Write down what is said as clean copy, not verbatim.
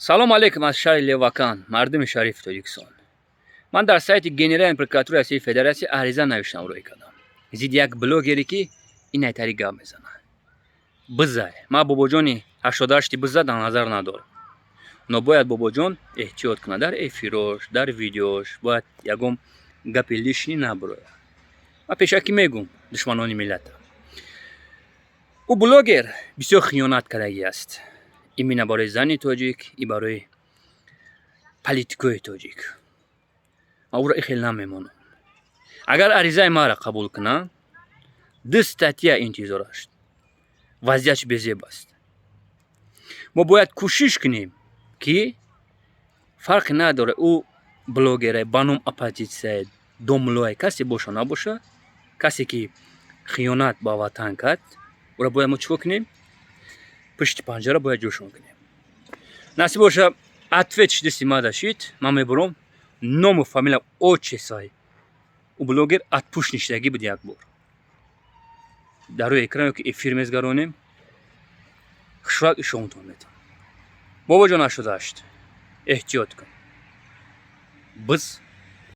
Салом алейкум аз шаҳри Левакан, мардуми шарифи Тоҷикистон. Ман дар сайти Генеральной прокуратураи Российской Федерация ариза навиштам, рӯй кардам зидди як блогере, ки инайтари гап мезанад. Бизай, ман бобоҷони 88-ти биза дар назар надорам, но бояд бобоҷон эҳтиёт кунад дар эфирош, дар видеош, бояд ягон гапи лишний набурояд. Ман пешакӣ мегӯм, душманони миллата, ӯ блогер бисёр хиёнат кардагӣ аст именно барои зани тоҷик и барои политикои тоҷик. Ман ӯро ихел намемонам. Агар аризаи маро қабул кунанд, ду статья интизор аст. Вазъиятш безеб аст. Мо бояд кӯшиш кунем, ки фарқе надорад, ӯ блогере ба ном оппозитсия, домлое, касе боша набоша, касе ки хиёнат ба ватан кард, ӯро бояд мо чӣ кор кунем? Пушти панҷара бояд ҷӯшон кунем. Насиб боша, ответ дасти ма дашид, ман мебурам ному фамилия, отчествои ӯ блогер атпуш ништагӣ буд. Як бор дар рӯи экран ки эфир мезгаронем, хушрак ишонтон метавон. Бобоҷон 88, эҳтиёт кун. Биз.